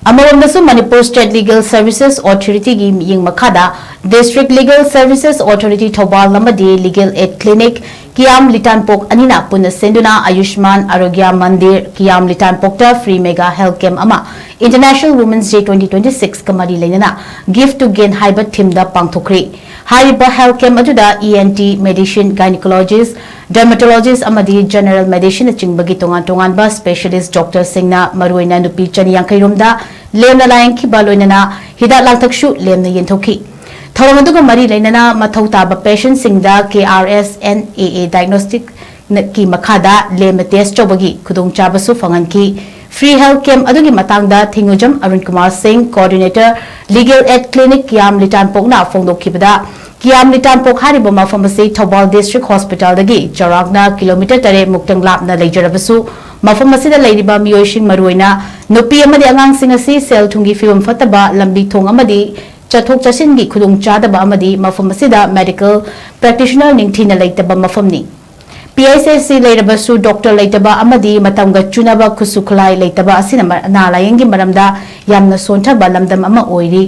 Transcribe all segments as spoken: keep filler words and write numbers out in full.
ꯑꯃꯔꯣꯝꯗꯁꯨ, Manipur state legal services ꯑꯣꯊꯣꯔꯤꯇꯤꯒꯤ ꯃꯤꯠꯌꯦꯡ ꯃꯈꯥꯗ district legal services authority Thoubal ꯑꯃꯗꯤ ꯂꯤꯒꯦꯜ ꯑꯦꯗ ꯀ꯭ꯂꯤꯅꯤꯛ ꯀꯤꯌꯥꯝ ꯂꯤꯇꯥꯟꯄꯣꯛ ꯑꯅꯤꯅ ꯄꯨꯟꯅ ꯁꯤꯟꯗꯨꯅ ꯑꯌꯨꯁꯃꯥꯟ ꯑꯔꯣꯒ꯭ꯌ ꯃꯟꯗꯤꯔ ꯀꯤꯌꯥꯝ ꯂꯤꯇꯥꯟꯄꯣꯛꯇ ꯐ꯭ꯔꯤ ꯃꯦꯒꯥ ꯍꯦꯜꯊ ꯀꯦꯝꯞ ꯑꯃ ꯏꯟꯇꯔꯅꯦꯁꯅꯦꯜ ꯋꯨꯃꯦꯟꯁ ꯗꯦ ꯇ꯭ꯋꯦꯟꯇꯤ ꯇ꯭ꯋꯦꯟꯇꯤ ꯁꯤꯛꯁꯀ ꯃꯔꯤ ꯂꯩꯅꯅ ꯒꯤꯐ ꯇꯨ ꯒꯦꯟ ꯍꯥꯏꯕ ꯊꯤꯝꯗ ꯄꯥꯡꯊꯣꯛꯈ꯭ꯔꯤ꯫ ꯍꯥꯏꯔꯤꯕ ꯍꯦꯜꯊ ꯀꯦꯝꯞ ꯑꯗꯨꯗ ꯏ ꯑꯦꯟ ꯇꯤ, ꯃꯦꯗꯤꯁꯤꯟ, ꯒꯥꯏꯅꯤꯀꯣꯂꯣꯖꯤꯁ꯭ꯠ, ꯗꯔꯃꯥꯇꯣꯂꯣꯖꯤꯁ꯭ꯠ ꯑꯃꯗꯤ ꯖꯦꯅꯔꯦꯜ ꯃꯦꯗꯤꯁꯤꯟꯅꯆꯤꯡꯕꯒꯤ ꯇꯣꯉꯥꯟ ꯇꯣꯉꯥꯟꯕ ꯁ꯭ꯄꯦꯁꯤꯌꯦꯂꯤꯁ꯭ꯠ ꯗꯣꯛꯇꯔꯁꯤꯡꯅ ꯃꯔꯨꯑꯣꯏꯅ ꯅꯨꯄꯤ ꯆꯅꯤ ꯌꯥꯡꯈꯩ ꯔꯣꯝꯗ ꯂꯦꯝꯅ ꯂꯥꯌꯦꯡꯈꯤꯕ, ꯂꯣꯏꯅꯅ ꯍꯤꯗꯥꯛ ꯂꯥꯡꯊꯛꯁꯨ ꯂꯦꯝꯅ ꯌꯦꯟꯊꯣꯛꯈꯤ꯫ ꯊꯧꯔꯝ ꯑꯗꯨꯒ ꯃꯔꯤ ꯂꯩꯅꯅ ꯃꯊꯧ ꯇꯥꯕ ꯄꯦꯁꯦꯟꯠꯁꯤꯡꯗ K R S N A A diagnostic ꯀꯤ ꯃꯈꯥꯗ ꯂꯦꯝꯅ ꯇꯦꯁ꯭ꯠ ꯇꯧꯕꯒꯤ ꯈꯨꯗꯣꯡꯆꯥꯕꯁꯨ ꯐꯪꯍꯟꯈꯤ꯫ ꯐ꯭ꯔꯤ ꯍꯦꯜꯊ ꯀꯦꯝꯞ ꯑꯗꯨꯒꯤ ꯃꯇꯥꯡꯗ ꯊꯤꯡꯉꯨꯖꯝ ꯑꯔꯨꯟ ꯀꯨꯃꯥꯔ ꯁꯤꯡ, ꯀꯣꯑꯣꯔꯗꯤꯅꯦꯇꯔ, ꯂꯤꯒꯦꯜ ꯑꯦꯗ ꯀ꯭ꯂꯤꯅꯤꯛ, ꯀꯤꯌꯥꯝ ꯂꯤꯇꯥꯟꯄꯣꯛꯅ ꯐꯣꯡꯗꯣꯛꯈꯤꯕꯗ, ꯀꯤꯌꯥꯝ ꯂꯤꯇꯥꯟꯄꯣꯛ ꯍꯥꯏꯔꯤꯕ ꯃꯐꯝ ꯑꯁꯤ ꯊꯧꯕꯥꯜ ꯗꯤꯁꯇ꯭ꯔꯤꯛ ꯍꯣꯁꯄꯤꯇꯥꯜꯗꯒꯤ ꯆꯥꯎꯔꯥꯛꯅ ꯀꯤꯂꯣꯃꯤꯇꯔ ꯇꯔꯦꯠ ꯃꯨꯛꯇꯪ ꯂꯥꯞꯅ ꯂꯩꯖꯔꯕꯁꯨ, ꯃꯐꯝ ꯑꯁꯤꯗ ꯂꯩꯔꯤꯕ ꯃꯤꯑꯣꯏꯁꯤꯡ, ꯃꯔꯨꯑꯣꯏꯅ ꯅꯨꯄꯤ ꯑꯃꯗꯤ ꯑꯉꯥꯡꯁꯤꯡ ꯑꯁꯤ ꯁꯦꯜ ꯊꯨꯝꯒꯤ ꯐꯤꯕꯝ ꯐꯠꯇꯕ, ꯂꯝꯕꯤ ꯊꯣꯡ ꯑꯃꯗꯤ ꯆꯠꯊꯣꯛ ꯆꯠꯁꯤꯟꯒꯤ ꯈꯨꯗꯣꯡꯆꯥꯗꯕ ꯑꯃꯗꯤ ꯃꯐꯝ ꯑꯁꯤꯗ ꯃꯦꯗꯤꯀꯦꯜ ꯄ꯭ꯔꯦꯛꯇꯤꯁꯅꯔ ꯅꯤꯡꯊꯤꯅ ꯂꯩꯇꯕ ꯃꯐꯝꯅꯤ꯫ ꯄꯤ ꯑꯩꯆ ꯁꯤ ꯂꯩꯔꯕꯁꯨ ꯗꯣꯛꯇꯔ ꯂꯩꯇꯕ ꯑꯃꯗꯤ ꯃꯇꯝꯒ ꯆꯨꯅꯕ ꯈꯨꯠꯁꯨ ꯈꯨꯠꯂꯥꯏ ꯂꯩꯇꯕ ꯑꯁꯤꯅ ꯃ-, ꯑꯅꯥ ꯂꯥꯌꯦꯡꯒꯤ ꯃꯔꯝꯗ ꯌꯥꯝꯅ ꯁꯣꯟꯊꯕ ꯂꯝꯗꯝ ꯑꯃ ꯑꯣꯏꯔꯤ꯫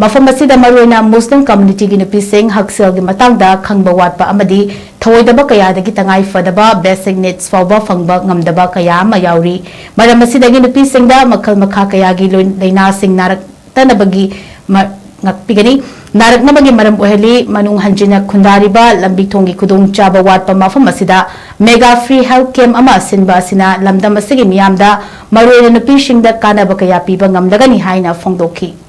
ꯃꯐꯝ ꯑꯁꯤꯗ ꯃꯔꯨꯑꯣꯏꯅ ꯃꯨꯁꯂꯤꯝ ꯀꯝꯃ꯭ꯌꯨꯅꯤꯇꯤꯒꯤ ꯅꯨꯄꯤꯁꯤꯡ ꯍꯛꯁꯦꯜꯒꯤ ꯃꯇꯥꯡꯗ ꯈꯪꯕ ꯋꯥꯠꯄ ꯑꯃꯗꯤ ꯊꯧꯑꯣꯏꯗꯕ ꯀꯌꯥꯗꯒꯤ ꯇꯉꯥꯏ ꯐꯗꯕ ꯕꯦꯁꯤꯛ ꯅꯤꯗꯁ ꯐꯥꯎꯕ ꯐꯪꯕ ꯉꯝꯗꯕ ꯀꯌꯥ ꯑꯃ ꯌꯥꯎꯔꯤ꯫ ꯃꯔꯝ ꯑꯁꯤꯗꯒꯤ ꯅꯨꯄꯤꯁꯤꯡꯗ ꯃꯈꯜ ꯃꯈꯥ ꯀꯌꯥꯒꯤ ꯂꯣꯏ-, ꯂꯥꯏꯅꯥꯁꯤꯡ ꯅꯥꯔꯛ-, ꯇꯅꯕꯒꯤ ꯃ-, ꯉꯥꯛꯄꯤꯒꯅꯤ꯫ ꯅꯥꯔꯛꯅꯕꯒꯤ ꯃꯔꯝ ꯑꯣꯏꯍꯜꯂꯤ꯫ ꯃꯅꯨꯡ ꯍꯟꯖꯤꯟꯅ ꯈꯨꯟꯗꯥꯔꯤꯕ ꯂꯝꯕꯤ ꯊꯣꯡꯒꯤ ꯈꯨꯗꯣꯡꯆꯥꯕ ꯋꯥꯠꯄ ꯃꯐꯝ ꯑꯁꯤꯗ ꯃꯦꯒꯥ ꯐ꯭ꯔꯤ ꯍꯦꯜꯊ ꯀꯦꯝꯞ ꯑꯃ ꯁꯤꯟꯕ ꯑꯁꯤꯅ ꯂꯝꯗꯝ ꯑꯁꯤꯒꯤ ꯃꯤꯌꯥꯝꯗ, ꯃꯔꯨꯑꯣꯏꯅ ꯅꯨꯄꯤꯁꯤꯡꯗ ꯀꯥꯟꯅꯕ ꯀꯌꯥ ꯄꯤꯕ ꯉꯝꯂꯒꯅꯤ ꯍꯥꯏꯅ ꯐꯣꯡꯗꯣꯛꯈꯤ꯫